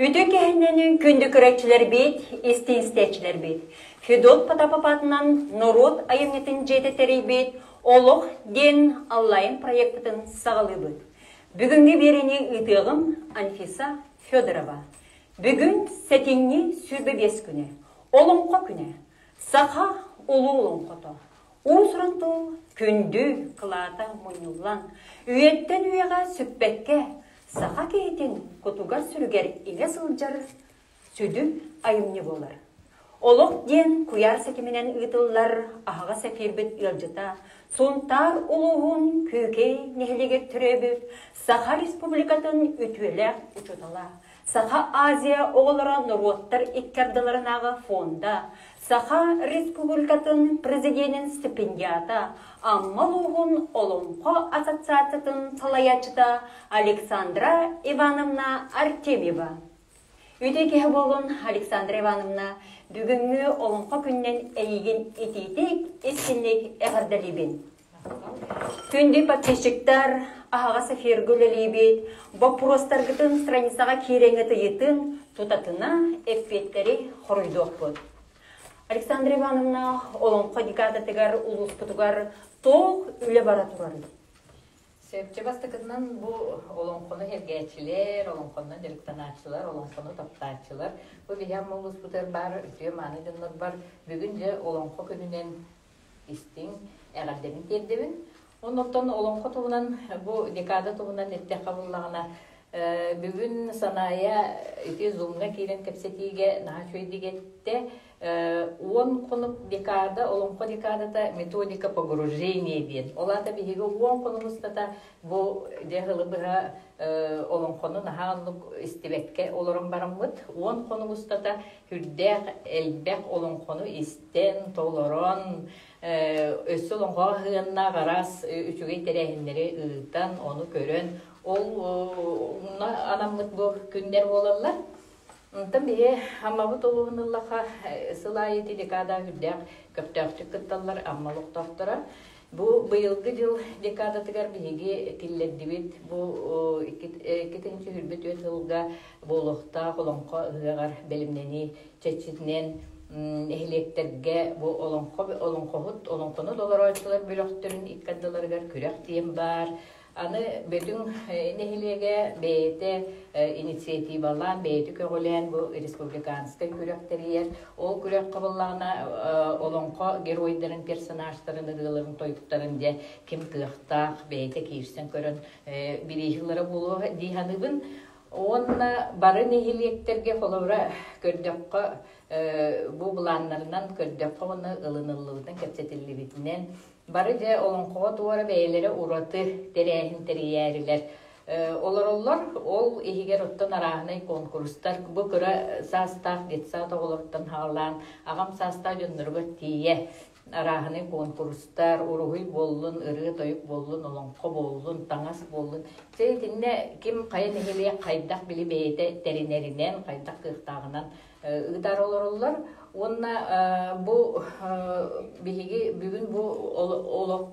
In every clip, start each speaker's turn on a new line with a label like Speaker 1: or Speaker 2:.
Speaker 1: Үтүө киһиннэнин күндү көрөөччүлэрбит, истиҥ истээччилэрбит. Федот Потапов аатынан норуот айымньытын дьиэтэ тэрийбит «Олох» диэн онлайн проекпытын саҕалыыбыт. Бүгүҥҥү биэриини ыытыаҕым Анфиса Федорова. Бүгүн сэтинньи 25 күнэ, Олоҥхо күнэ, саха улуу олоҥхото. Уус-уран тыл күндү кылаата мунньуллан, үйэттэн үйэҕэ сүппэккэ, саха киһитин кутугар-сүрүгэр иҥэ сылдьар сүдү айымньы буолар. Олох диэн куйаар ситиминэн ыытыллар аһаҕас эфирбит ыалдьыта Сунтаар улууһун Күүкэй нэһилиэгэр төрөөбүт Саха Республикатын үтүөлээх учуутала, Саха Азия оҕолоро норуоттар икки ардыларынааҕы фонда, Саха Республикатын президенин стипендиата, Амма улууһун Олоҥхо ассоциациятын салайааччыта Александра Ивановна Артемьева. Үтүө киһи буолун, Александра Ивановна, бүгүҥҥү Олоҥхо күнүнэн эйигин итиитик, истинник эҕэрдэлиибин. Күндү подписчиктар, аһаҕас эфиргэ үлэлиибит, боппуруостаргытын страницаҕа киирэҥҥит ыйытыҥ, тутатына эппиэттэри хоруйдуохпут. Александра Ивановна, Олоҥхо декадатыгар улууспутугар туох үлэ бара турарый?
Speaker 2: Сөпчө бастакытынан бу олоҥхону сэргээччилэр, олоҥхонон дьарыктанааччылар, олоҥхону таптааччылар, бу биһи Амма улууспутугар баар үтүө-мааны дьоннорбор бүгүн дьэ олоҥхо күнүнэн истиҥ эҕэрдэбин тиэрдэбин. Оннуттан олоҥхо туһунан бу декада туһунан эттэххэ буллаҕына бүгүн Санаайа ити зумҥа киирэн кэпсэтиигэ наһаа үчүгэйдик эттэ. 10 хонук декада, олоҥхо декадата методика погружения диэн. Ол аата биһиги 10 хонук устата бу дьэ сылы быһа олоҥхону наһаа оннук истибэккэ олорон бараммыт 10 хонук устата сүрдээх элбэх олоҥхону истэн, толорон, өссө олоҥхоҕо сыһыаннаах араас үчүгэй тэрээһиннэри ыытан, ону көрөн, ол анаммыт бу күннэр буолаллар. Онтон биһи Аммабыт улууһун ыллаха сыл аайы ити декада үрдээх көхтөөхтүк кытталлар Амма олохтоохторо. Бу быйылгы дьыл декадатыгар биһиги киллэрдибит бу 2024 сылга буолуохтаах олоҥхо ыһыаҕар бэлэмнэнии чэрчитинэн нэһилиэктэргэ бу олоҥхо олоҥхоһут олоҥхону толорооччулар бөлөхтөрүн икки ардыларыгар күрэх диэн баар. Аны Бөтүҥ нэһилиэгэ бэйэтэ инициативалаан, бэйэтэ көҕүлээн бу республиканскай күрэх тэрийэр. Ол күрэххэ буоллаҕына олоҥхо геройдарын, персонажтарын, ырыаларын, тойуктарын дьэ ким кыахтаах бэйэтэ киирсэн көрөн бирииһи ылара буолуо дии саныыбын. Уонна бары нэһилиэктэргэ холобура көрдөххө бу былааннарынан көрдөххө уонна ылыныллыбытын кэпсэтиллибитинэн бары дьэ олоҥхоҕо туора бэйэлэрэ ураты тэрээһин тэрийээрилэр олороллор. Ол иһигэр оттон арааһынай куонкурустар бу кыра саастаах детсад оҕолоруттан саҕалаан аҕам саастаах дьонноругар тиийэ арааһынай куонкурустар, уруһуй буоллун, ырыа-тойук буоллун, олоҥхо буоллун, таҥас буоллун. Дьэ итиннэ ким хайа нэһилиэк хайдах били бэйэтэ тэринэринэн, хайдах кыахтааҕынан ыытар олороллор. Уонна бу биһиги бүгүн бу олох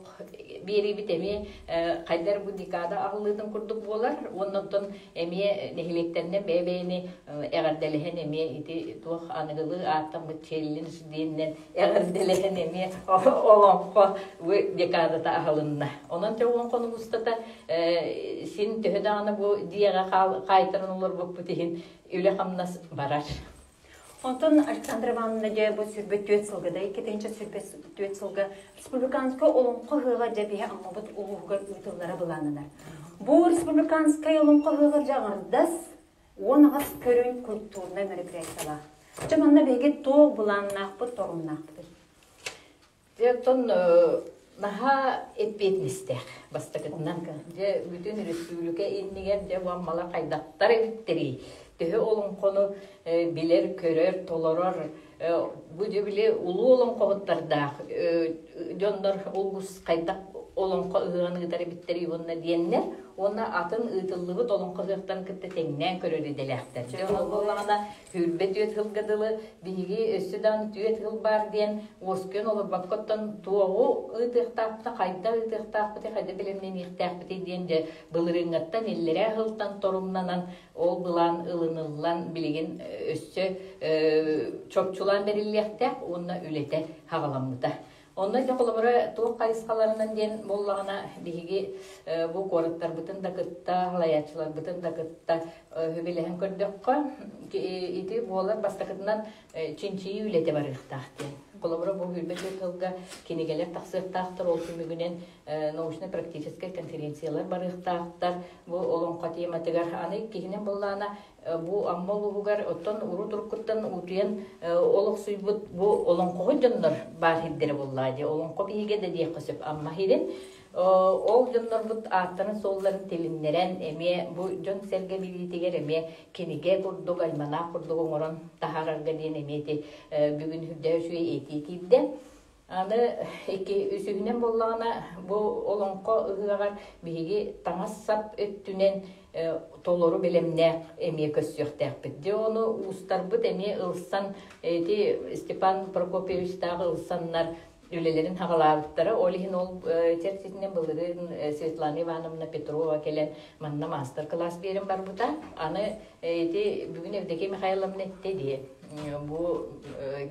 Speaker 2: биэриибит эмиэ хайдар бу декада аһыллыытын курдук буолар. Уонна оттон эмиэ нэһилиэктэринэн бэйэ-бэйэни эҕэрдэлэһэн эмиэ ити туох аныгылыы ааттаммыт челлендж диэнинэн эҕэрдэлэһэн эмиэ олоҥхо бу декадата аһылынна. Онон те уон хонук устата син төһө даҕаны бу дьиэҕэ хаайтаран олорбуппут иһин үлэ-хамнас барар.
Speaker 1: Онтон Александра Ивановна дьэ бу 24 сылга да 224 сылга республиканскай олоҥхо ыһыаҕа дьэ биһи Аммабыт улууһугар ыытыллара былааннанар. Бу республиканскай олоҥхо ыһыаҕар дьаҕардас 18 көрүҥ культурнай мероприятиелаах. Дьэ манна биһиги туох былааннаахпыт, торумнаахпытый?
Speaker 2: Дьэ оттон наһаа эппиэтинэстээх бастакытынан. Дьэ бүтүн өрөспүүбүлүкэ иннигэр дьэ бу Аммалар хайдахтар эбиттэрий? Төһө олоҥхону билэр, көрөр, толорор бу дьэ били улуу олоҥхоһуттардаах дьоннор улгус хайдах олоҥхо ыһыаҕын ыытар эбиттэрий уонна диэннэр уонна атын ыытыллыбыт олоҥхо ыһыахтарын кытта тэҥнээн көрөр идэлээхтэр. Дьэ ол буоллаҕына 24 сылга дылы биһиги өссө даҕаны түөрт сыл баар диэн уоскуйан олорбоккоттон туоҕу ыытыахтаахпыта, хайдах ыытыахтаахпытый, хайдах бэлэмнэниэхтээхпитий диэн дьэ былырыыҥҥаттан иллэрээ сылтан торумнанан ол былаан ылыныллан билигин өссө чопчулаан бэриллиэхтээх уонна үлэтэ хаҕаламмыта. Онно дьэ холобура туох хайысхаларынан диэн буоллаҕына биһиги бу куораттарбытын да кытта, салайааччыларбытын да кытта үбүлэһэн көрдөххө ити буолар бастакытынан чинчийии үлэтэ барыахтаах диэн. Холобура бу 24 сылга кинигэлэр тахсыахтаахтар, ол түмүгүнэн научно-практическай конференциялар барыахтаахтар. Бу олоҥхо тематыгар аны киһинэн буоллаҕына бу Амма улууһугар оттон урут-уруккуттан утуйан олохсуйбут бу олоҥхоһут дьоннор баар сирдэрэ буоллаҕа дии. Олоҥхо биһигэ да диэххэ сөп Амма сирин. Ол дьоннорбут ааттарын-суолларын тилиннэрэн эмиэ бу дьон-сэргэ билиитигэр эмиэ кинигэ курдук, альманах курдук оҥорон таһаарарга диэн эмиэ ити бүгүн үрдэ үчүгэй этии киирдэ. Аны икки үсүһүнэн буоллаҕына, бу олоҥхо ыһыаҕар биһиги таҥас-сап өттүнэн толору бэлэмнээх эмиэ көрсүөхтээхпит. Дьэ ону уустарбыт эмиэ ылсан, ити Степан Прокопьевичтаах ылсаннар үлэлэрин хаҕалаабыттара. Ол иһин ол чэрчитинэн былырыын Светлана Ивановна Петрова кэлэн манна маастар-кылаас биэрэн барбыта. Аны ити бүгүн Евдокия Михайловна эттэ дии. Бу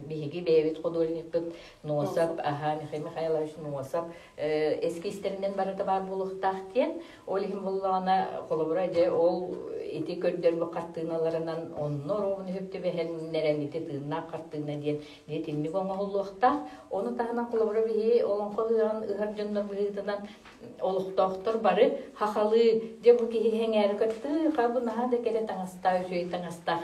Speaker 2: биһиги бэйэбит художникпыт Носов, аха Михаил Михайлович Носов эскизтэринэн барыта баар буолуохтаах диэн. Ол иһин буоллаҕына, холобура дьэ ол ити көрдөрбүт хартыыналарынан онно оруобуна сөп түбэһэннэрэн ити тыыннаах хартыына диэн итинник оҥоһуллуохтаах. Ону таһынан холобура биһи олоҥхо ыһыаҕын ыһар дьоннор быһыытынан олохтоохтор бары хахалыы дьэ бу киһи сэҥээрэ көттүү ха бу наһаа да кэрэ таҥастаах үчүгэй таҥастаах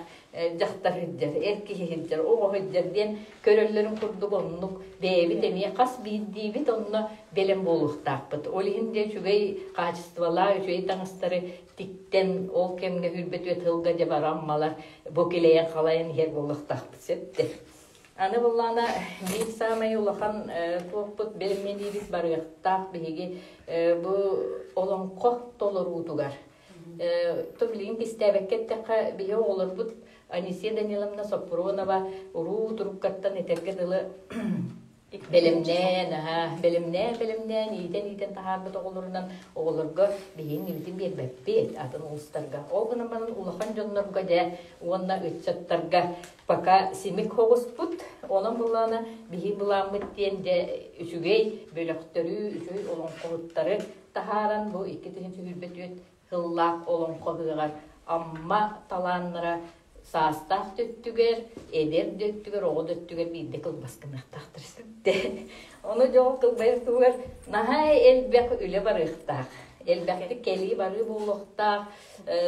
Speaker 2: дьахтар сылдьар эр киһи сылдьар оҕо сылдьар диэн көрөллөрүн курдук оннук бэйэбит эмиэ хас биирдиибит онно бэлэм буолуохтаахпыт ол иһин дьэ үчүгэй хаачыстыбалаах үчүгэй таҥастары тиктэн ол кэмҥэ хүрбэт тылга дьэ бараммалар бу килэйэн халайан иһэр буолуохтаахпыт сөптөр Аны буллаана биир саамай улахан туохпут бэлэмнэниибит барыахтаах биһиги бу олоҥхо толоруутугар. То билигин кистээбэккэ эттэххэ, биһи оҕолорбут Анисия Даниловна Соппуруонова уруу туруккаттан этэргэ дылы бэлэмнээн, аха, бэлэмнээн, бэлэмнээн, иитэн-иитэн таһаарбыт оҕолорунан оҕолорго биһиги иннибитин биэрбэппит атын улуустарга. Ол гынан баран улахан дьоннорго дьэ уонна ыччаттарга Пока симик соҕуспут, онон былаана биһи былааммыт диэн дьэ үчүгэй бөлөхтөрү, үчүгэй олоҥхоһуттары таһааран бу 2024 сыллаах олоҥхо ыһыаҕар Амма талааннара саастаах да өттүгэр, эдэр да өттүгэр, оҕо да өттүгэр биирдэ кылбас гыныахтаахтар сүрдэ. Ону дьол кылбайар туһугар наһаа элбэх үлэ барыахтаах. Элбэхтик кэлии-барыы буолуохтаах.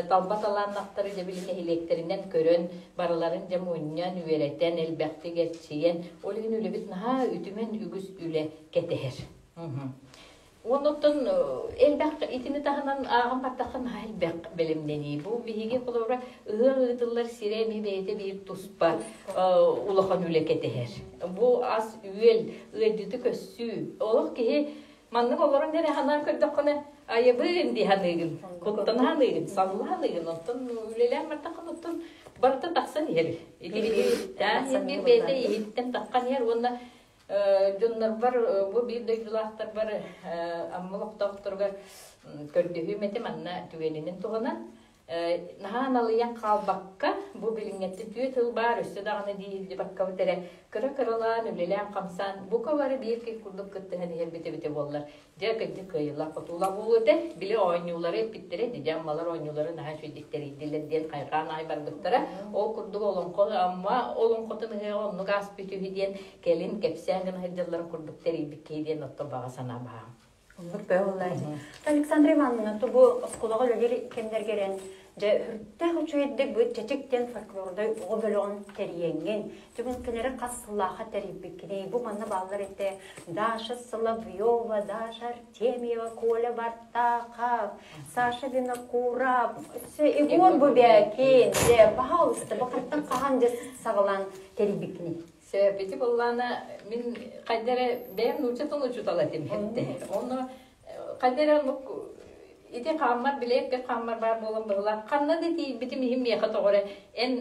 Speaker 2: Талба талааннахтары дьэ били нэһилиэктэринэн көрөн, барыларын дьэ мунньан, үөрэтэн, элбэхтик эрчийэн, ол иһин үлэбит наһаа үтүмэн үгүс үлэ кэтэһэр. Оннуттан элбэх итини таһынан ааҕан бардахха наһаа элбэх бэлэмнэнии. Бу биһиги холобура ыһыах ыытыллар сирэ эмиэ бэйэтэ биир туспа улахан үлэ кэтэһэр. Бу ас-үөл, ыалдьыты көссүү. Олох киһи Маннык олорон эрэ санаан көрдөххүнэ, айабын дии саныыгын, куттана саныыгын, салла саныыгын, оттон үлэлээн бардаххына, оттон барыта тахсан иһэр. Ити биир бэйэтэ иһиттэн таххан иһэр уонна дьоннорбор бу биир дойдулаахтарбар Амма олохтоохторугар көрдөһүүм этим манна түгэнинэн туһанан Наһаа налыйан хаалбакка, бу билиҥҥэттэн түөрт сыл баар, өссө даҕаны дии илдьибаккабыт эрэ, кыра-кыралаан, үлэлээн-хамсаан, бука бары биир киһи курдук кыттыһан иһэрбит эбитэ буоллар, дьэ, кырдьык кыайыылаах-хотуулаах буолуо этэ. Били оонньуулары эппиттэрэ, дьэ, Аммалар оонньуулары наһаа үчүгэйдик тэрийдилэр диэн хайҕаан аҕай барбыттара. Ол курдук олоҥхо Амма олоҥхотун ыһыаҕа оннук ааспыт үһү диэн кэлин кэпсээн гына сылдьалларын курдук тэрийбит киһи диэн оттон баҕа санаа баһаам.
Speaker 1: Оннук бөҕөлөөтү. Александра Ивановна, бу оскуолаҕа үлэлиир кэмнэргэ эрэн, дьэ, үрдээх үчүгэйдик бу Чэчик диэн фольклордай оҕо бөлөҕүн тэрийэҥҥин, бүгүн кинилэри хас сыллаахха тэрийбиккиний? Бу манна бааллар этэ Даша Соловьева, Даша Артемьева, Коля Бартахов, Саша Винокуров, Егор Бубякин. Дьэ, пожалуйста, бу хантан хаһан дьэ саҕалаан тэрийбиккиний?
Speaker 2: Сөп, ити буоллаҕына мин хайда эрэ бэйэм нуучча тылын учуутала этим эттэ. Онно Хайда эрэ оннук ити хааммар билээт хааммар баар буолан быһыылаах. Ханна да тиийбитим иһин миэхэ тоҕо эрэ эн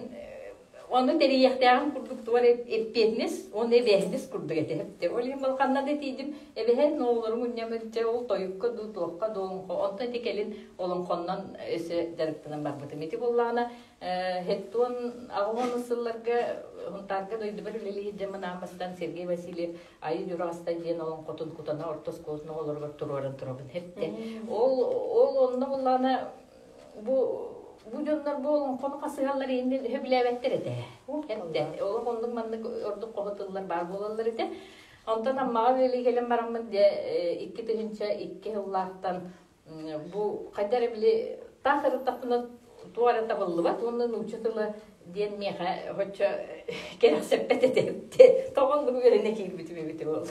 Speaker 2: ону тэрийиэхтээҕим курдук туох эрэ эппиэтинэс уонна эбээһинэс курдук этэ. Ол иһин бол ханна да тиийдим эбэһэн оҕолорум унньаммыт дьэ ол тойукка дуу туохха дуу олоҥхо онтон ити кэлин олоҥхоннон өссө дьарыктанан барбытым. Ити буоллаҕына Хеттуон аҕыс сылларга Хунтаарга дойдубар үлэлии сылдьаммын аан бастаан Сергей Васильев Айыы Дьураҕаста диэн олоҥхотун Кутана орто оскуолатын оҕолоругар туруоран турабын эттэ. Ол ол онно буоллаҕына бу бу дьоннор бу олоҥхону хасыһаллар иһиннин сөбүлээбэттэр этэ. Эттэ. Олох оннук маннык ордук хоһутуллар баар буолаллар этэ. Онтон Аммаҕа үлэлии кэлэн бараммын дьэ 2002 сыллаахтан бу хайда эрэ били таах ырыттахпына туох эрэ табыллыбат уонна нуучча тыла диэн миэхэ оччо кэрэхсэппэт этэ тоҕо оннук үөрэнэ киирбитим эбитэ буолла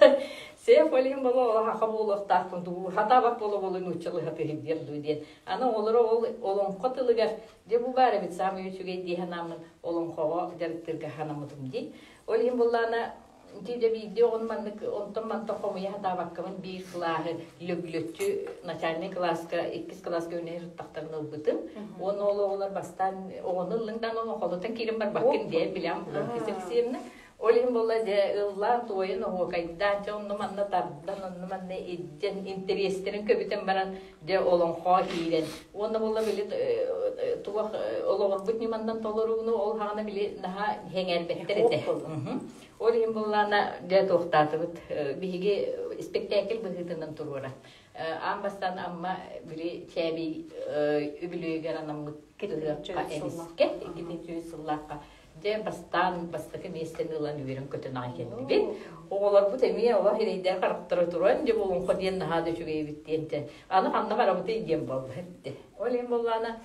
Speaker 2: сеп ол иһин буола ол хаха буолуохтаахпын дуу хатаабат буола буола нууччалыы хатыһы диэн дуу диэн аны оҕолоро ол олоҥхо тылыгар дьэ бу баар эбит саамай үчүгэй дии санааммын олоҥхоҕо дьарыктыырга санаммытым дии ол иһин буоллаҕына Ити дьэ биирдии оҕону маннык онтон-мантан хомуйа сатаабаккабын биир кылааһы лөглөччү начальнай кылааска, иккис кылааска үүнэ сырыттахтарына ылбытым. Уонна ол оҕолор бастаан оҕону ыллыҥ даҕаны олоҥхолотон киирэн барбаккын диэн билэм Анфиса Алексеевна. Ол иһин буолла дьэ ыллаан, туойан, оһуокайдаан, дьэ онно-манна тардан, онно-манна илдьэн, интэриэстэрин көбүтэн баран дьэ олоҥхо киирэн. Уонна буолла били туох олоҕурбут ньыманнан толорууну ол хаҕана били наһаа сэҥээрбэттэр этэ. Ол иһин буоллаана дьэ туохтаатыбыт биһиги испэктээкил быһыытынан туруора. Аан бастаан Амма били Чээбий үбүлүөйүгэр анаммыт ыһыахха эмискэ 200 сыллаахха дьэ бастаан бастакы миэстэни ылан үөрэн-көтөн аҕай кэллибит. Оҕолорбут эмиэ олох эрэйдээх харахтара туран дьэ олоҥхо диэн наһаа да үчүгэй эбит диэн аны ханна барабытый диэн буолла эттэ. Ол иһин буоллаана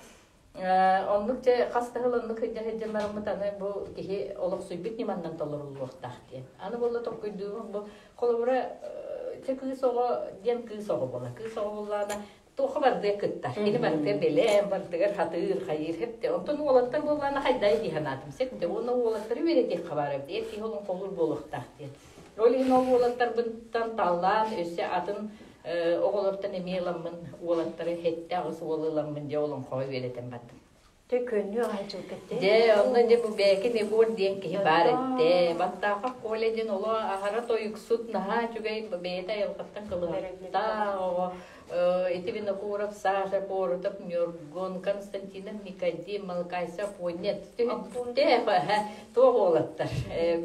Speaker 2: оннук дьэ хас да сыл оннук сылдьан сылдьан бараммыт аны бу киһи олохсуйбут ньыманнан толоруллуохтаах диэн. Аны буолла толкуйдуубун бу холобура чэ кыыс оҕо диэн кыыс оҕо буолар. Кыыс оҕо буоллаҕына туохха барытыгар кыттар. Кини барытыгар бэлэм, барытыгар хатыыр, хайыыр хэптэ. Онтон уолаттар буоллаҕына хайдай дии санаатым. Сеп уонна уолаттары үөрэтиэххэ баар эбит. Эр киһи олоҥхолуур буолуохтаах диэн. Ол иһин ол уолаттарбыттан таллаан өссө атын оҕолортон эмиэ ыламмын уолаттары 7-8 уолу ыламмын дьэ олоҥхоҕо үөрэтэн бардым.
Speaker 1: Дьэ көннүү аҕай дьылкэттэ.
Speaker 2: Дьэ онно дьэ бу Бээкин Егор диэн киһи баар этте. Баттаахап Коля диэн оло аһара тойуксут наһаа үчүгэй бэйэтэ айылҕаттан кылыһахтаах оҕо. Ити Винокуров Саша, Коротов Ньургун, Константинов Никодим, Малкайсов Понет туох уолаттар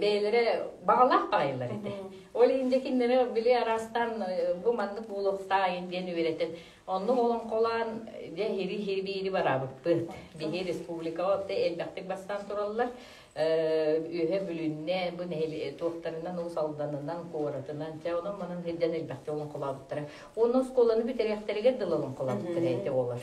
Speaker 2: бэйэлэрэ баҕалаах баҕайылар этэ. Ол иһин дьэ кинилэри били араастаан бу маннык буолуохтаайын диэн үөрэтэн оннук олоҥхолоон дьэ хири-хири бараабыппыт. Биһи республикаҕа отто элбэхтик бастаан тураллар. Үөһэ Бүлүүннэ бу туохтарынан Уус Алданынан, куоратынан, чэ онон манан сылдьан элбэхтик олоҥхолообуттара. Уонна оскуоланы бүтэриэхтэригэр дылы олоҥхолообуттара этэ олор.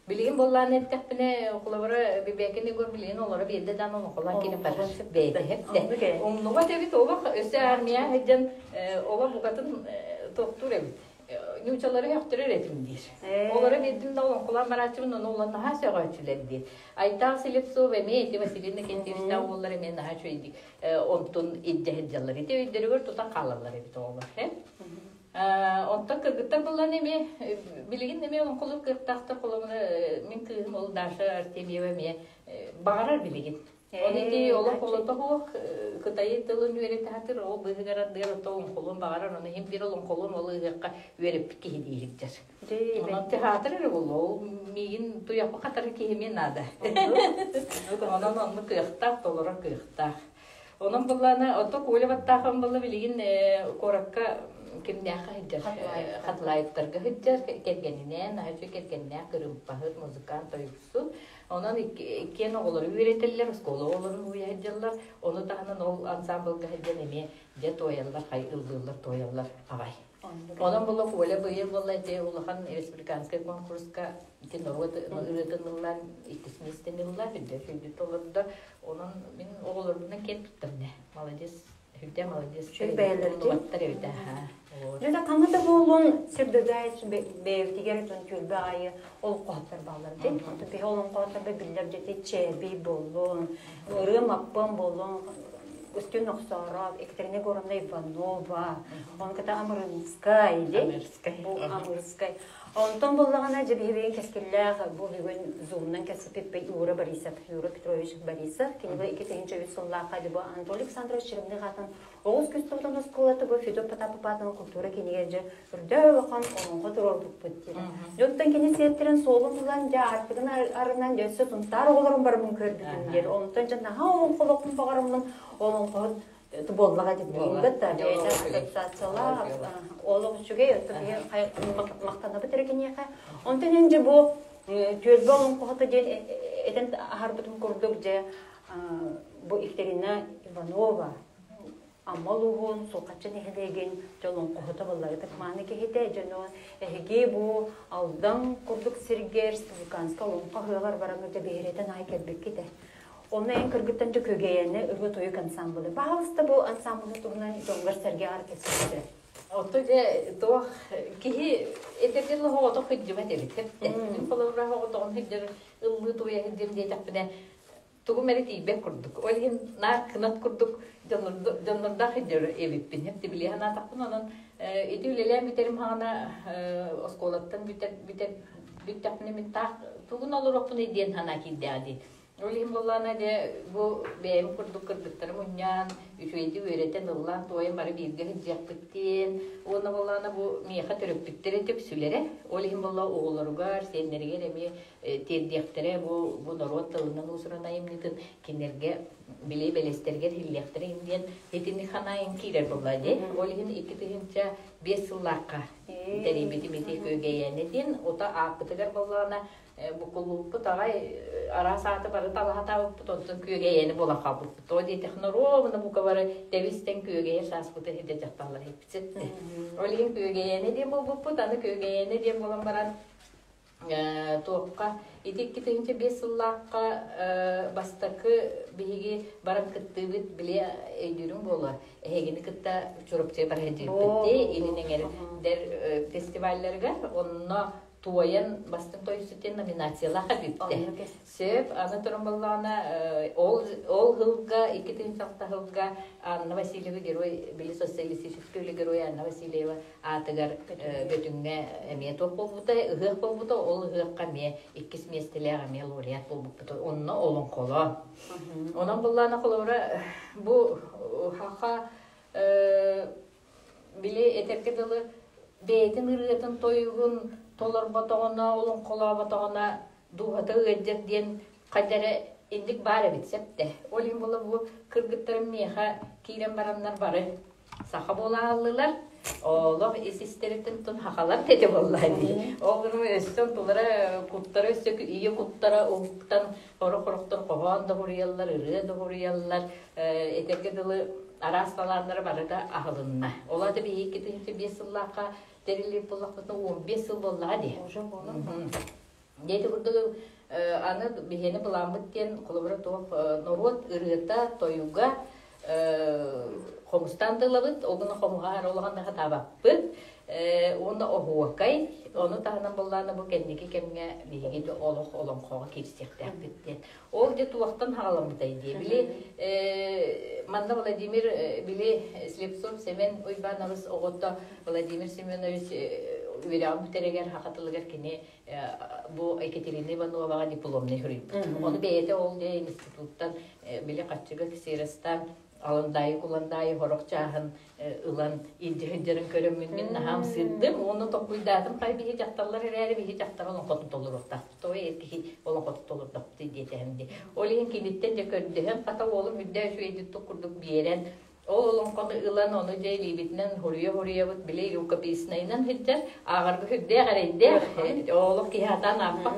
Speaker 2: Билигин буоллаан эттэхпинэ, холобура, Бибекин Егор билигин олоро биэрдэ даҕаны олоҥхолоон кини барар бэйэтэ эттэ. Умнубат эбит олох өссө армия сылдьан олох букатын туохтуур эбит. Ньуучалары өхтөрөр этим диир. Олоро биэрдим да олоҥхолоон барааччыбын, ону улан наһаа сөҕөөччүлэр диир. Айтаал Слепцов эмиэ ити Василий Иннокентьевичтаах уоллар эмиэ наһаа үчүгэйдик онтун илдьэ сылдьаллар. Ити өйдөрүгэр тута хаалаллар эбит оҕолор. Онтон кыргыттар буллан эмиэ билигин эмиэ олоҥхолуур кыахтаахтар холобура мин кыыһым ол Даша Артемьева эмиэ баҕарар билигин. Ол ити олох олото суох кытайы тылын үөрэтэ сатыыр ол быыһыгар ардыгар ото олоҥхолуон баҕарар ону иһин биир олоҥхолуон ол ыһыахха үөрэппит киһи дииһирдэр. Онон театр эрэ буолла ол миигин туйахпа хатар киһи эмиэ наада. Онон оннук кыахтаах толорор кыахтаах. Онон буллаана ото Коля Баттаахын булла билигин куоракка кимнээххэ сылдьар Хатлаевтарга сылдьар кэргэнинээн наһаа кэргэннээх кырыымпаһыт музыкант тойуксут онон иккиэн оҕолору үөрэтэллэр оскуола оҕолорун уһуйа сылдьаллар ону таһынан ол ансамблга сылдьан эмиэ дьэ туойаллар хай ыллыыллар туойаллар аҕай Онон була Коля быйыл буолла ити улахан республиканскай конкурска ити норуот ырыатын ыллаан иккис миэстэни ылла, үрдэ сүрдү толордо. Онон мин оҕолорбунан киэн туттам Молодец, үрдэ молодец.
Speaker 1: Бэйэлэрдэр эбит Дьэ ханна да буоллун сирдыгаайыч бэйэбитигэр дьон түөлбэ аайы олоҥхоһуттар бааллар дии. Онтон биһи олоҥхоһуттарга биллэр дьэти чээбий буоллун, ырыа маппыан буоллун. Устин Охсооров, Екатерина Егоровна Иванова, он кыта Амырынскай, бу Амырскай. Онтон буллаҕына дьэбиһибиин кэскиллээх бу бүгүн зумнан кэпсэппиппит Юра Борисов, Юра Петрович Борисов, кини бу 2003 сыллаахха бу Анатолий Александрович Черемных аатын Оҕус Күстүгүтэн оскуолата бу Федот Потапов аатын культура кинигэ дьэ үрдөө улахан олоҥхо туруорбуппут диэн. Дьонтон кини сиэттэрин суолун булан дьэ аартыгын арынан дьэ өссө Сунтаар оҕолорун барымын көрбүтүм диэн. Онтон дьэ наһаа олоҥхолохпун баҕараммын олоҥхоһут буоллаҕа диэн бүгүн да бэйэтэ ассоциациялаах олох үчүгэй оттон махтанабыт эрэ киниэхэ. Онтон эн дьэ бу түөлбэ олоҥхоһута диэн этэн аһарбытым курдук дьэ бу Екатерина Иванова Амма улууһун Сулҕаччы нэһилиэгин дьолоҥхоһута буолларытык мааны киһитэ дьоно эһиги бу Алдан курдук сиргэ республиканскай олоҥхо ыһыаҕар бараҥҥыта биһирэтэн аай кэлбиккитэ. Онно эн кыргыттан дьэ Күөгэйэни ырыа-тойук ансамблы. Баһаалыста бу ансамблы туһунан дьоҥҥор-сэргэҕэр кэпсэттэ.
Speaker 2: Ото дьэ туох киһи этэргэ дылы оҕото сылдьыбат эбит. Мин холобура оҕотоҕун сылдьар ыллыы туойа сылдьар диэтэхпинэ тугум эрэ тиийбэт курдук. Ол иһин наар кынат курдук дьоннордоох сылдьар эбиппин. Хеп тибилиэ санаатахпын онон ити үлэлээн бүтэрим хаҕана оскуолаттан бүтэр бүтэр бүттэхпинэ мин таах тугун олоруохпунуй диэн санаа киирдэҕэ дии. Ол иһин буоллаҕына дьэ бу бэйэм курдук кыргыттары мунньан, үчүгэйдик үөрэтэн, ыллаан-туойан бары бииргэ сылдьыахпыт диэн. Уонна буоллаҕына бу миэхэ төрөппүттэрэ түксүлэрэ. Ол иһин буолла оҕолоругар, сиэннэригэр эмиэ тиэрдиэхтэрэ бу бу норуот тылынан уусуран айымньытын кинилэргэ били бэлэстэригэр иһиллиэхтэрэ иһин диэн итини ханаайын киирэр буолла дии. Ол иһин 2005 сыллаахха тэрийбитим ити Күөгэйээнэ диэн ута ааппытыгар буоллаҕына букулууппут аҕай араас ааты бары талаһатаабыппыт онтон күөгэйэни буолан хаалбыппыт. Тоҕо диэтэх норуобуна бука бары тэбистэн күөгэйэ сааспыты иһитэ дьахталлар иһиппит. Ол иһин күөгэйэни диэн буолбуппут, аны күөгэйэни диэн буолан баран туохха ити 2005 сыллаахха бастакы биһиги баран кыттыыбыт били өйдүүрүҥ буолуо эһигини кытта Чурапчы бара сылдьыбыппыт дии илин эҥэрдэр фестивалларыгар онно туойан бастыҥ тойуксут номинациялаах эбиппит. Сөп, аны туран буоллаҕына ол ол сылга 2006 сылга Анна Васильева герой били социалистическай үлэ герой Анна Васильева аатыгар Бөтүҥҥэ эмиэ туох буолбута, ыһыах буолбута, ол ыһыахха эмиэ иккис миэстэлээх эмиэ лауреат буолбуппут. Онно олоҥхолоон. Онон буллаана холобура бу хаха били этэргэ дылы бэйэтин ырыатын тойугун толорботоҕуна, олоҥхолооботоҕуна дууһата ыалдьар диэн хайда эрэ инник баар эбит сөптө. Ол иһин була бу кыргыттарым миэхэ киирэн бараннар бары саха буола ааллылар. Олох ис истэриттэн тун хахалар тете буолла дии. Ол гынан өссө онтулара куттара өссө ийэ куттара уһуктан хорох-хорохтор хоһоон да хоруйаллар, ырыа да хоруйаллар. Этэргэ дылы араас талааннара барыта аһылынна. Ол аата биһиги 2005 сыллаахха тэриллибит буоллахпытына 15 сыл буоллаҕа дии.
Speaker 1: Уже буолан.
Speaker 2: Дьэ курдук аны биһиэни былааммыт диэн холобура туох норуот ырыата, тойуга хомустаан тылабыт, ол гына хомуһа улахан да хатаабаппыт. Уонна оһуокай, ону таһынан буоллаана бу кэнники кэмҥэ биһиги олох олоҥхоҕо киирсиэхтээхпит диэн. Ол дьэ туохтан хаҕаламмытай дии. Били манна Владимир били Слепцов Семен Уйбаанабыс оҕото Владимир Семенович үөрэҕин бүтэригэр саха тылыгар кини бу Екатерина Ивановаҕа дипломнай суруйбут. Ону бэйэтэ ол дьэ институттан били хаччыга ксеростаан Аландаайы Куландаайы хорох чааһын ылан илдьэ сылдьарын көрөммүн мин наһаам сырдым уонна толкуйдаатым хай биһи дьахталлар эрээри биһи дьахтар олоҥхотун толоруохтаахпыт той эр киһи олоҥхотун толордохпут диэтэһим дии ол иһин киниттэн дьэ көрдөһөн хата уолум үрдээ үчүгэйдик тук курдук биэрэн ол олоҥхону ылан ону дьэ илиибитинэн хоруйа-хоруйабыт били рукописнайынан сылдьар ааҕарга сүрдээх эрэйдээх олох киһи сатаан аахпат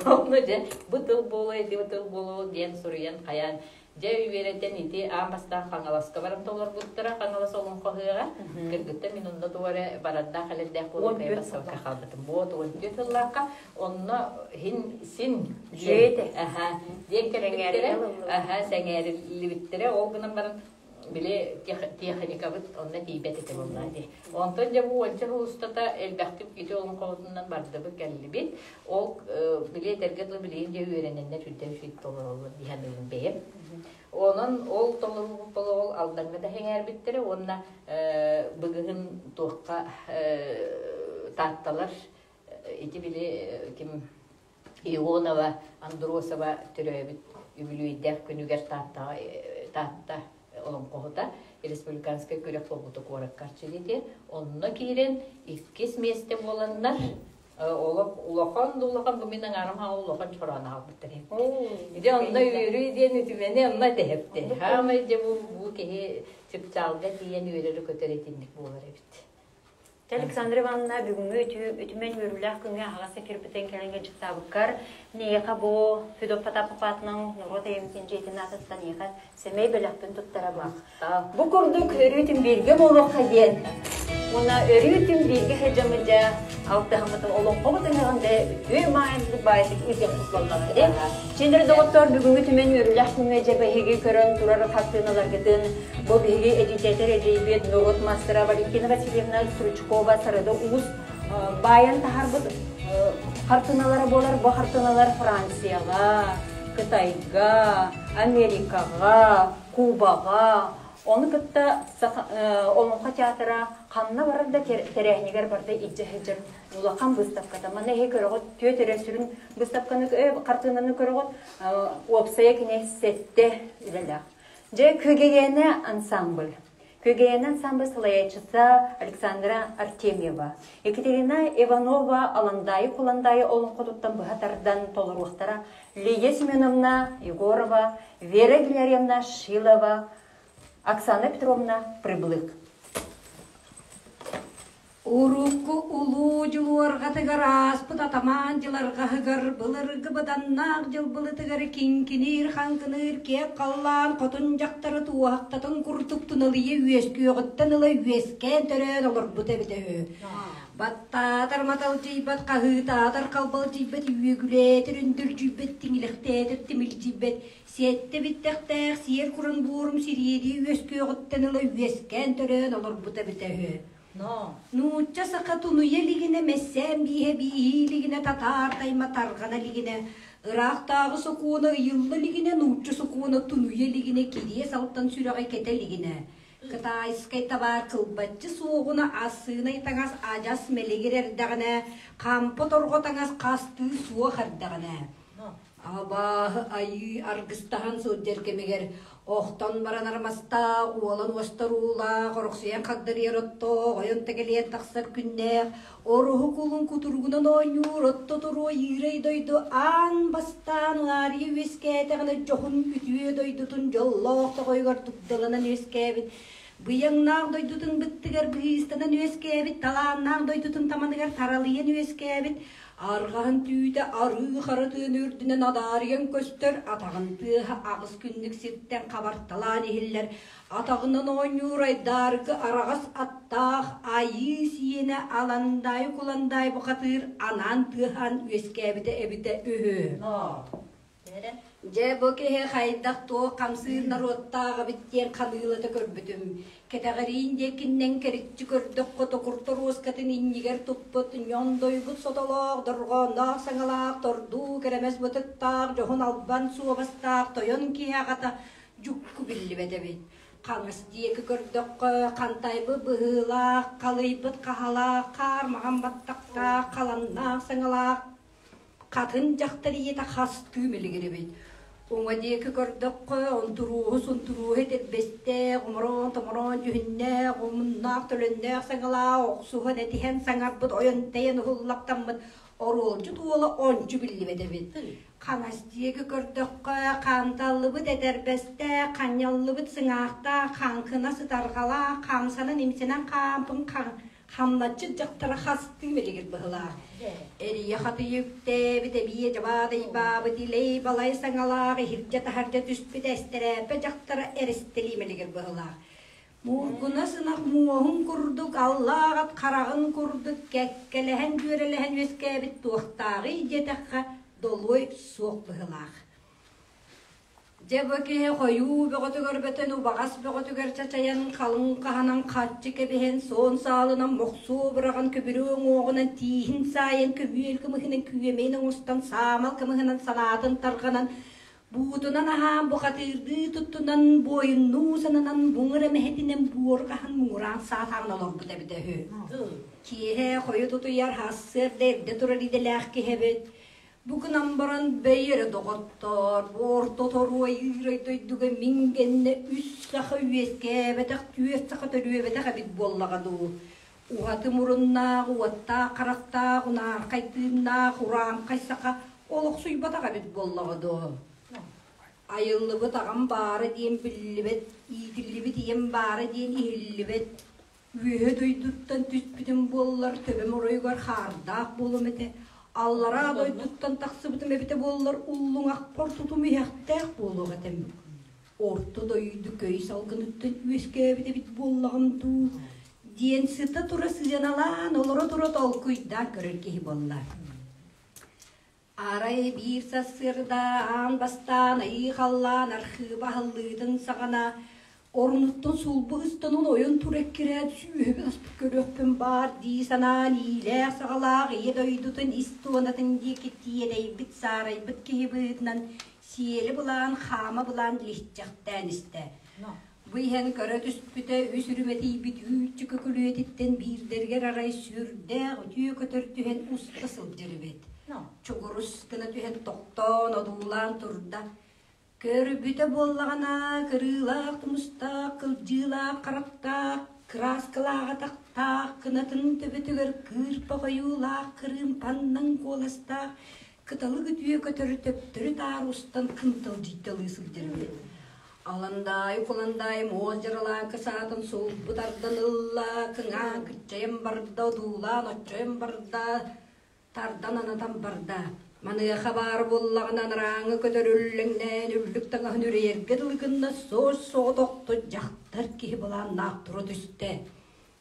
Speaker 2: ону дьэ бу тыл буолуо ити бу тыл буолуо диэн суруйан хайаан дьэ үөрэтэн ити аан бастаан Хаҥаласка баран толорбуттара Хаҥалас олоҥхоһыаҕа кыргыттар мин онно тугу эрэ барардаах элэрдээх буолан бассалка хаалбытым буот 14 сыллаахха онно хин син диэн кэлбиттэрэ сэҥээриллибиттэрэ ол гынан баран били тиэхиникабыт онно тиийбэт этэ буоллаа дии. Онтон дьэ бу уонча сыл устата элбэхтик ити олоҥхобутунан бардыбыт кэллибит. Ол били этэргэ дылы билигин дьэ үөрэнэннэр сүрдээх үчүгэй толороллор дии саныыбын бэйэм. Онон ол толоруубут ол Алдаҥҥа да сэҥээрбиттэрэ уонна быгыһын туохха таатталар ити били ким Ионова Андросова төрөөбүт үбүлүөйдээх күнүгэр Тааттаҕа Таатта олоҥхоһута республиканскай күрэх буолбута куоракка арчылыйдыа. Онно киирэн иккис миэстэ буоланнар олох улахан да улахан бу мин аҥаарым хаҥа улахан чороон аҕалбыттар Ити онно үөрүү диэн үтүмэни онно этэһэпти. Хаамай дьэ бу бу киһи чыпчаалга тиийэн үөрэрэ көтөр итинник буолар эбит.
Speaker 1: Александра Ивановна бүгүҥҥү үтүмэн үөрүүлээх күҥҥэ аһаҕас эфирбитин кэлэн дьыктаабыккар Ниэхэ бу Федот Потапов аатынан норуот айымньытын дьиэтин аатыттан эйиэхэ сэмэй бэлэхпин туттарабын. Бу курдук өрүүтүн бииргэ буолуохха диэн уонна өрүүтүн бииргэ сылдьаммыт дьэ алтыһаммытын олоҥхобут ыһыаҕын да үтүө маайыммыт баайдык ыытыахпыт буоллаҕа дии. Чиндэр доҕоттор бүгүҥҥү түмэн үөрүүлээх күҥҥэ дьэ биһиги көрөн турар хартыыналаргытын бу биһиги эдьиийдэтэр эдьиийбит норуот маастара Валентина Васильевна Стручкова Сарыда Уус баайан таһаарбыт хартыыналара буолар. Бу хартыыналар Францияҕа, Кытайга, Америкаҕа, Кубаҕа, ону кытта Олоҥхо театра ханна барар да тэрээһинигэр барда илдьэ сылдьар улахан выставката. Манна эһи көрөҕүт түөрт эрэ сүрүн выставканы хартыынаны көрөҕүт. Уопсайа кини сэттэ үлэлээх. Дьэ, Күөгэйээнэ ансамбль. Күөгэйээнэ ансамбль салайааччыта Александра Артемьева. Екатерина Иванова Аландаайы Куландаайы олоҥхотуттан быһа тардан толоруохтара Лидия Семеновна Егорова, Вера Гилярьевна Шилова, Оксана Петровна Прыблык.
Speaker 3: Урукку улуу дьулуорҕатыгар ааспыт атамаан дьыларҕаһыгар былыргы быданнаах дьыл былытыгар киҥкиниир хаҥкыныыр киэп халлаан хотун дьахтары туоһахтатын курдук туналыйа үөскүөҕүттэн ыла үөскээн төрөөн олорбута эбитэ үһү. Баттаатар маталдьыйбат, хаһыытаатар халбалдьыйбат, үөгүлээтэр үндүрдьүйбэт, тиҥилэхтээтэр тимилдьийбэт, сиэттэ биттэхтээх сиэр куран буорум сириэдии үөскүөҕүттэн ыла үөскээн төрөөн олорбута эбитэ үһү. Нуучча саха тунуйа илигинэ, мэссээн бииһэ бииһии илигинэ, татаар тайма тарҕана илигинэ, ыраахтааҕы сокуона ыйылла илигинэ, нуучча сокуона тунуйа илигинэ, кириэс алтан сүрэҕи кэтэ илигинэ, кытайскай табаар кылбаччы суоҕуна ассыынай таҥас адьас мэлигир эрдэҕинэ, хампа торҕо таҥас хастыы суох эрдэҕинэ, Абааһы айыы аргыстаһан сылдьар кэмигэр охтон баран армастаах, уолан уостар уулаах, орохсуйан хагдарыйар оттоох, ойон тэгэлийэн тахсар күннээх, оруһу кулун кутуругунан оонньуур отто туруо иирэй дойду аан бастаан аарыйа үөскээтэҕинэ дьоһун үтүө дойдутун дьоллоох тоҕойугар дугдаланан үөскээбит быйаҥнаах дойдутун быттыгар быыстанан үөскээбит талааннаах дойдутун таманыгар таралыйан үөскээбит Арҕаһын түүтэ арыы хара тыаны үрдүнэн адаарыйан көстөр, атаҕын тыаһа аҕыс күннүк сиртэн хабарталаан иһиллэр, атаҕынан оонньуур айдааргы араҕас аттаах айыы сиэнэ Аландаайы Куландаай бухатыыр анаан тыаһаан үөскээбитэ эбитэ үһү. Дьэ, бу киһи хайдах-туох хамсыыр норуоттаах эбит диэн ханыылата көрбүтүм. Кэтэҕэриин диэкиннэн кэриччи көрдөххө, токур торуоскатын иннигэр туппут, ньондойбут сотолоох, дорҕоонноох саҥалаах, тордуу кэрэмэс бытыктаах, дьоһун албан суобастаах тойон киһи аҕата дьукку биллибэт эбит. Хаҥас диэки көрдөххө, хантайбыт быһыылаах, халыйбыт хаһалаах, хаар маҕан баттахтаах, халаннаах саҥалаах Хатын дьахтар ийэтэ хастыы мэлигир эбит. Уҥа диэки көрдөххө, онтурууһу-сунтурууһу этэрбэстээх, омороон-томороон дьүһүннээх, омуннаах-төлөннөөх саҥалаах, охсуһан, этиһэн саҥарбыт, ойон-тэйэн уһуллахтаммыт оруолдьут уола ончу биллибэт эбит. Хаҥас диэки көрдөххө, ханталлыбыт этэрбэстээх, ханньаллыбыт сыҥаахтаах, хаҥкына сытарҕалаах, хамсанан-имсэнэн хаампын Хамначчыт дьахтара хастыы мэлигир быһылаах. Эрийэ хатыйа үктээбит, эбиэ дьабаадайбаабыт, илэй-балай саҥалаах, иһирдьэ-таһырдьа түспүт эстэрээппэ дьахтара эристэлии мэлигир быһылаах. Мургуна сынах муоһун курдук, аллаах ат хараҕын курдук кэккэлэһэн дьүөрэлэһэн үөскээбит туохтааҕый диэтэххэ, долуой суох быһылаах. Дьэ бу киһи хойуу бөҕөтүгэр бөтөн убаҕас бөҕөтүгэр чачайан, халыҥ хаһанан харчы кэбиһэн, суон саалынан мохсуо быраҕан көбүрүө уҥуоҕунан тииһин саайан көмүөл кымыһынан күөмэйин оҥостон саамал кымыһынан санаатын тарҕанан. Буутунан аһаан бухатыырдыы туттунан буойуннуу сананан муҥур эмэһэтинэн буорҕаһын муҥураан саатаан олорбут эбитэ үһү. Киэһэ хойут утуйар сарсыарда эрдэ турар идэлээх киһи эбит. Бу гынан баран бэйи эрэ доҕоттоор, бу орто торуой ыырай дойдуга мин гэннэ үс саха үөскээбэтэх, түөрт саха төрүөбэтэх эбит буоллаҕа дуу. Уһаты муруннаах, уоттаах харахтаах, унаархай тыыннаах, урааҥхай саха олохсуйбатах эбит буоллаҕа дуо? Айыллыбыт аҕам баара диэн биллибэт, иитиллибит ийэм баара диэн иһиллибэт. Үөһэ дойдуттан түспүтүм буоллар, төбөм оройугар хаардаах буолуом этэ. Аллараа дойдуттан тахсыбытым эбитэ буоллар, уллуҥахпар тутум иһэхтээх буолуох этим. Орто дойду көй салгыныттан үөскээбит эбит буоллаҕым дуу диэн сыта-тура сыаналаан, олоро-тура толкуйдаан көрөр киһи буолла. Арай биир сарсыарда аан бастаан айыы халлаан архыыба аһыллыытын саҕана орунуттан сулбу ыстанан ойон тура эккирээт сүүһүбүн аспыт көрүөхпүн баар дии санаан иилээх-саҕалаах ийэ дойдутун ис туонатын диэки тиэлэйбит саарайбыт киһи быһыытынан сиэли былаан хаама былаан лиһиччэхтээн истэ. Бу иһэн көрө түспүтэ үс үрүмэтийбит үүччүкү күлүөтүттэн биирдэригэр арай сүрдээх үтүө көтөр түһэн уста сылдьар эбит. Чугурус гына түһэн тохтоон одуулаан турда. Көрбүтэ буоллаҕына кырыылаах тумустаах, кылдьыылаах харахтаах, кырааскалаах атахтаах, кынатын төбөтүгэр кыырпах ойуулаах кырыымпаннаҥ куоластаах кыталык үтүө көтөрү төптөрү-таары устан кынталдьыйталыы сылдьар эбит. Аландаайы Куландаайы муос дьаралааҥкы саатын сулбу тардан ылла, кыҥаан кыччайан барда, одуулаан оччойон барда, тардан анатан барда. Маныаха баар буоллаҕына анарааҥы көтөрүллэҥнээн үллүк таҥаһын үрэйэргэ дылы гынна суос-соҕотохто дьахтар киһи былааннаах тура түстэ.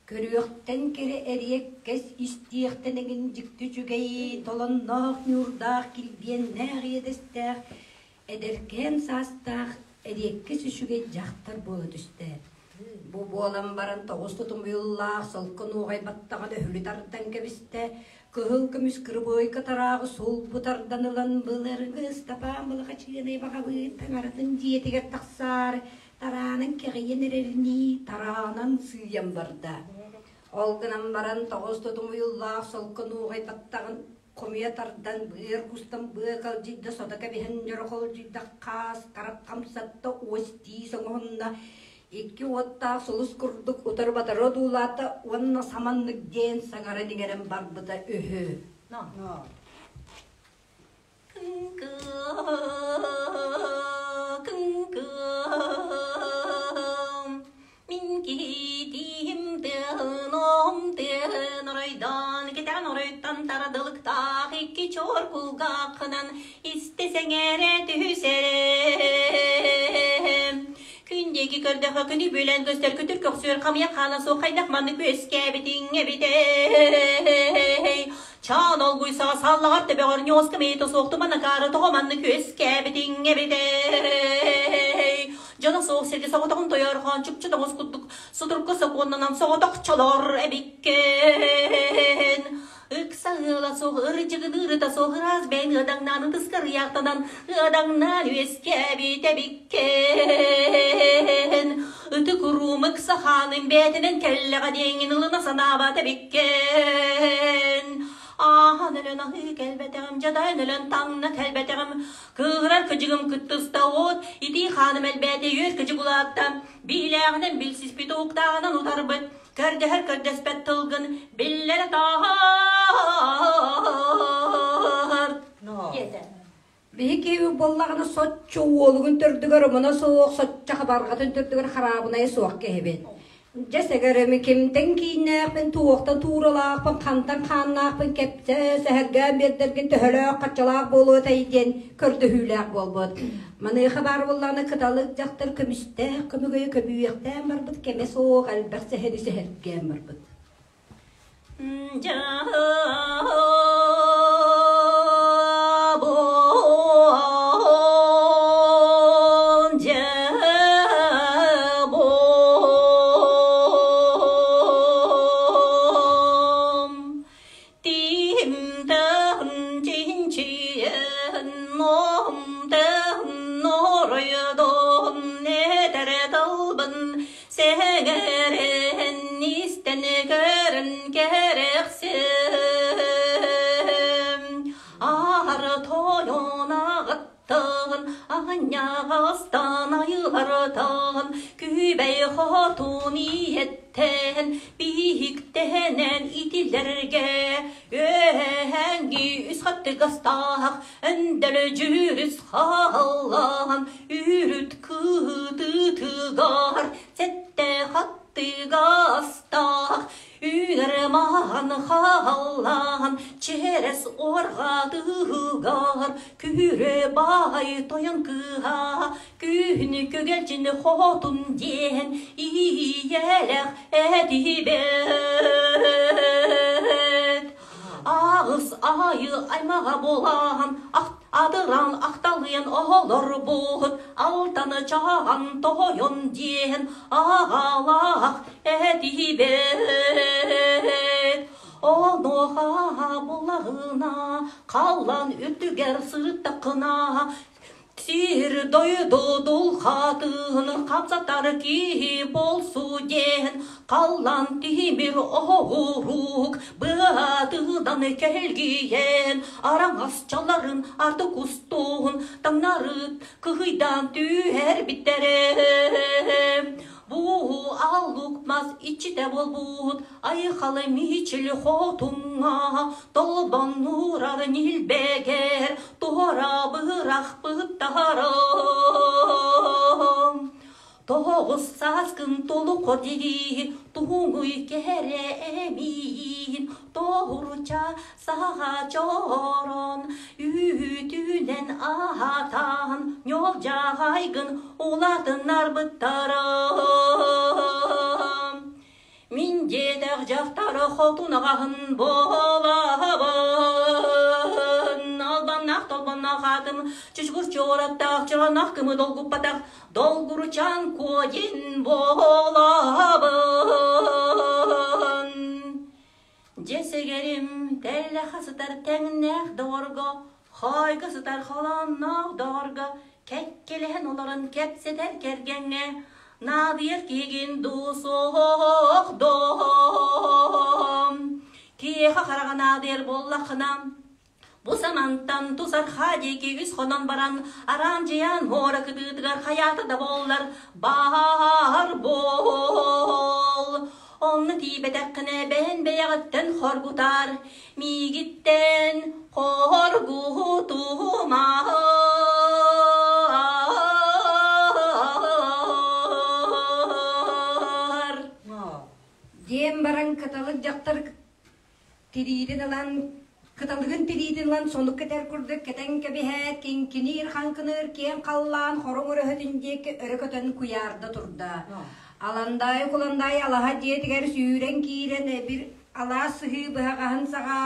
Speaker 3: Көрүөхтэн кэрэ эриэккэс, истиэхтэн эҥин дьикти үчүгэй, толонноох ньуурдаах, килбиэннээх иэдэстээх, эдэркээн саастаах эриэккэс үчүгэй дьахтар буола түстэ. Бу буолан баран тоҕус тутумуйуллаах солко нуоҕай баттаҕын өһүлү тардан кэбистэ, кыһыл көмүс кырыбыайка тарааҕы сулбу тардан ылан былыргы Ыстапаан Балахачыынай баҕабыыт таҥаратын дьиэтигэр тахсаары тараанан кэҕийэн эрэринии тараанан сыыйан барда. Ол гынан баран тоҕус тутумуйуллаах солко нуоҕай баттаҕын хомуйа тардан быар кустан быа калдьыйда сото кэбиһэн дьорохолдьуйда хаас харах хамсатта уос тиис оҥоһунна икки уоттаах сулус курдук утары-батары одуулаата уонна саманнык диэн саҥаран иҥэрэн барбыта үһү.
Speaker 1: Мин киһитиим тыаһын тыаһын оройдоон кэтэҕин оройтон тарадылыктаах икки чуор кулгааххынан истэ сэҥээрэ түһүс эрэ. Күн диэки көрдөххө күнү бүлэн көстөр күтүр көхсүөр хамыйах хаана суох хайдах маннык үөскээбитиҥ эбитэй. Чаан олгуйсаҕа саллаҕар төбөҕөр ньуоска мэйитэ суох туман акаары тоҕо маннык үөскээбитиҥ эбитэй. Дьоно суох сиргэ соҕотоҕун тойорҕоон чупчу тоҥус курдук сутурка сокуоннанан соҕотох чолор эбиккин. Ыкса ыала суох ырдьыгын ырыта суох ыраас бэйэн ыадаҥнаан ытыскар ыйаахтанан ыадаҥнаан үөскээбит эбиккин. Ытык уруум ыкса хааным бэйэтинэн кэллэҕэ диэҥҥин ылына санаабат эбиккин. Ааһан өлөн аһыы кэлбэтэҕим, дьадайан өлөн таҥна кэлбэтэҕим, кыыһырар кыдьыгым кыттыста уот, итии хааным элбээтэ үөр кыдьык улаатта, биилээҕинэн билсиспит уктааҕынан утарбыт, көрдөһөр көрдөспөт тылгын биллэрэ таар. Диэтэ.
Speaker 3: Биһиги буоллаҕына соччо уолугун төрдүгэр омуна суох, соччо хабарҕатын төрдүгэр хараабынайа суох киһибин. Дьэ сэгэрэми кимтэн кииннээхпин, туохтан тууралаахпын, хантан хааннаахпын кэпсээ, сэһэргээн биэрдэргин төһөлөөх хаччалаах буолуо этэй диэн көрдөһүүлээх буолбут. Маныаха баар буоллаҕына кыталык дьахтар көмүстээх көмүгөйү көбүөхтээн барбыт кэмэ суох элбэх сэһэни сэһэргээн барбыт.
Speaker 1: 听得进去，弄得弄。Сымньаҕастан айылартан Күбэй хотун ийэттэн Биһиктэнэн итилэргэ Үөһээҥҥи үс хаттыгастаах Өндөлдьүрүс хааллаан Үрүт кытытыгар Сэттэ хаттыгастаах Үүнэр маһан хааллаан Чэрэс уорҕатыгар Күрэ баай тойон кыыһа Күн күгэлдьин хотун диэн Ийэлэх этибэт Аҕыс айы аймаҕа буолан Адыран ахталыйан олорбут Алтаны чаҕан тойон диэн Аҕалаах этибэт Онуоха буллаҕына Халлаан үрдүгэр сырыттаххына Сир-дойду дулҕатын хамсатар киһи буолсу диэн халлаан тимир оҕурук быатынан кэлгийэн араҥас чаларын ардык устун таҥнары кыһыйдаан түһэрбиттэрэ. Бу аллук мас иччитэ буолбут айхалы мичил хотуҥҥа толбоннурар ньилбэгэр туора бырахпыттара. Тоҕус сааскын толук дии, туһуҥуй кэрэ эмиин, тоһурча саҕа чорон, үүтүнэн аһатан, ньолдьаҕайгын улаатыннарбыттара. Мин диэтэх дьахтар хотун аҕаһын буолабын. Албаннаах толбонноох аатым чучугур чуораттаах чоронох кымы долгуппатах долгуручан куодин буолабын. Дьэ сэгэрим тэллэхэ сытар тэҥнээх доҕорго, хоойго сытар холоонноох доҕорго кэккэлэһэн олорон кэпсэтэр кэргэҥҥэ наадыйар киһигин дуу суох доо Киэхэ хараҕа наадыйар буоллаххына бу самантан тусархаа диэки үс хонон баран араан-дьайаан муора кытыытыгар хайаата да буоллар баар буол. Онно тиийбэтэххинэ бэйэн бэйэҕиттэн хоргутаар, миигиттэн хоргутумаар.
Speaker 3: Диэн баран кыталык дьахтар тириитин ылан кыталыгын тириитин ылан сонук кэтэр курдук кэтэн кэбиһээт киҥкиниир хаҥкыныыр киэҥ халлаан хоруҥ өрөһөтүн диэки өрө көтөн куйаарда турда. Аландаайы Куландаай алаһа дьиэтигэр сүүрэн киирэн бир алаас сыһыы быһаҕаһын саҕа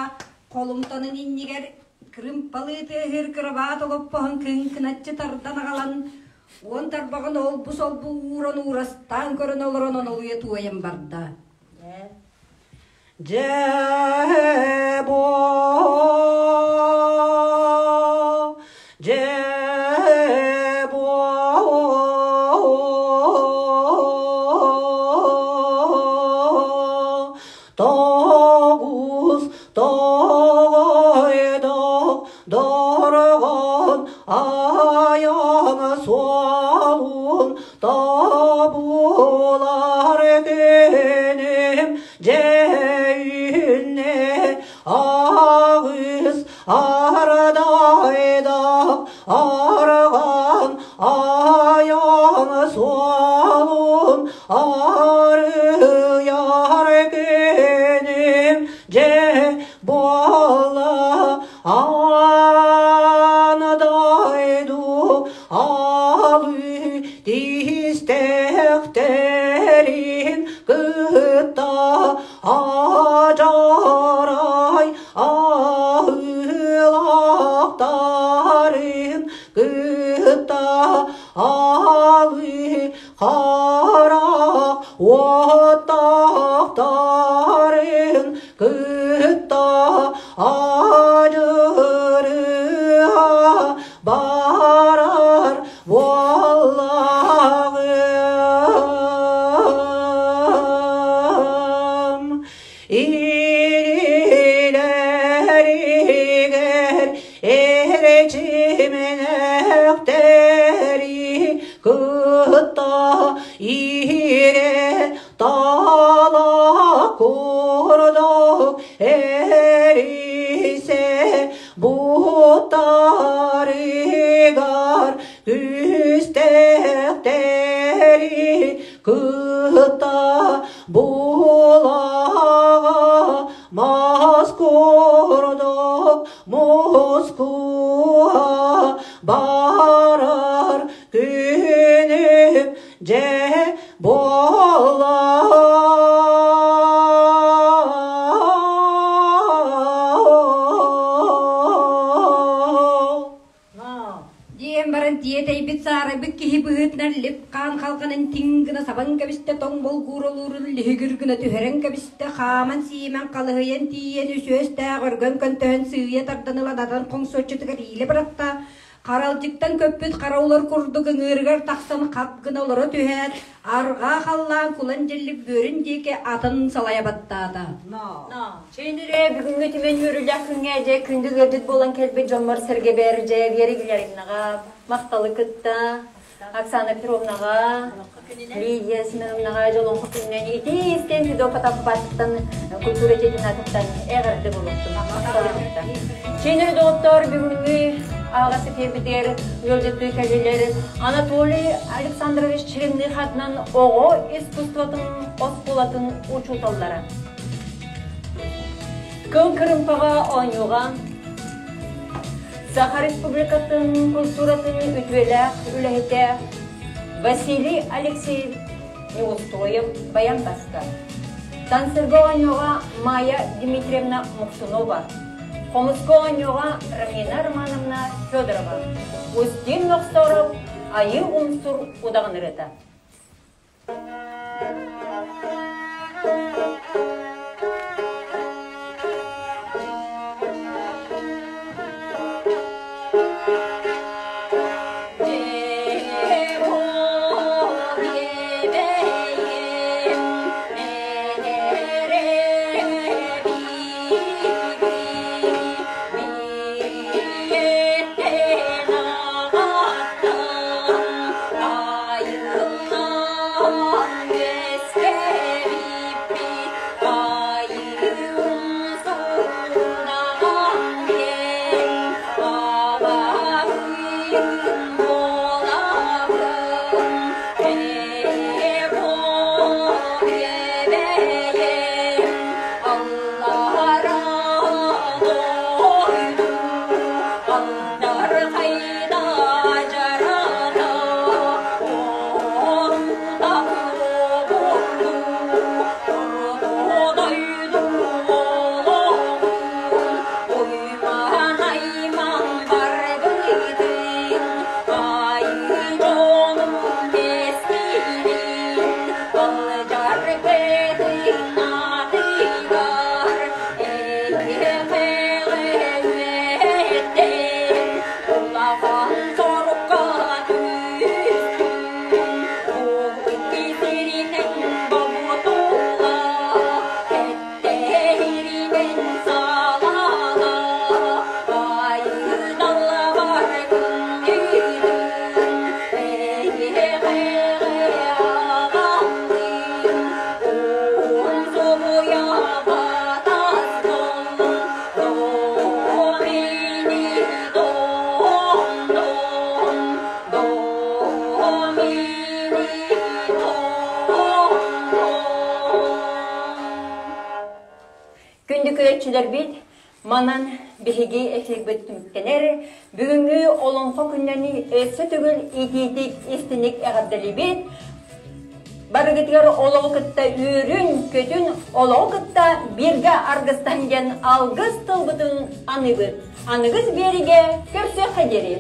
Speaker 3: холумтанын иннигэр кырыымпалыы тыаһыыр кырабаат олоппоһун кыҥкыначчы тардан аҕалан уон тарбаҕын олбу-солбу ууран уурастаан көрөн олорон онолуйа туойан барда. Дьэ бо, дьэ бо, тоҕус тоҕойдох дорҕон айан суолун тобулар күнүм дьэйүнэ аҕыс ардайдах арҕан айан суолун арыйар күнүм дьэ буолла аан дойду Алы тистэхтэрин кытта адьарай аһыылаахтарын кытта алы харах уоттаахтарын кытта адьырыа барар буоллаҕым. Илэригэр эрчимнэхтэр кытта булаҕа мас курдук мускуһа барар күнүм дьэ буолла. Диэн баран тиэтэйбит саарайбыт киһи быһыытынан лип-хаан халҕанын тиҥ гына сабан кэбистэ, тоҥ болгууралуурун лиһигир гына түһэрэн кэбистэ, хааман-сиимэн халыһыйан тиийэн үсүөстээх өргөн көнтөһөн сыыйа тардан ылан атын хоҥсуоччутугар иилэ бырахта, Харалдьыктан көппүт хара улар курдук ыҥыырыгар тахсан хап гына олоро түһээт, арҕаа халлаан кулан дьэллик бүөрүн диэки атын салайа баттаата.
Speaker 1: Чэйнэрэ бүгүҥҥү түмэн үөрүүлээх күҥҥэ дьэ күндү ыалдьыт буолан кэлбит дьоммор сэргэбэр дьэ Вера Гиляревнаҕа махталы кытта Оксана Петровнаҕа, Лидия Семеновнаҕа дьолоҥхо күнүнэн итии истэн Федот Потаппаттан культура дьиэтин аатыттан эҕэрдэ буолуохтун. Махталы кытта. Чэйнэрэ доҕоттоор бүгүҥҥү аһаҕас эфирбитигэр ыалдьыттыы кэллилэр Анатолий Александрович Черемных атынан оҕо искусствотын оскуолатын учууталлара. Кыл кырымпаҕа оонньууга Саха Республикатын культуратын үтүөлээх үлэһитэ Василий Алексеевич Неустроев баян баста. Танцырга оонньууга Майя Дмитриевна Муксунова, хомуска оонньууга Рамина Романовна Федорова, Устин Нохсоров Айыы Умсур удаҕанырыта. Күндү көрөөччүлэрбит, манан биһиги эфирбит түмүктэнэр. Бүгүҥҥү Олоҥхо күннэни өссө төгүл итиитик истиник эҕэрдэлиибит. Барыгытыгар олоҕу кытта үөрүн, көтүн, олоҕу кытта бииргэ аргыстаһын диэн алгыс тылбытын аныыбыт. Аныгыс биэригэ көрсүөххэ диэри.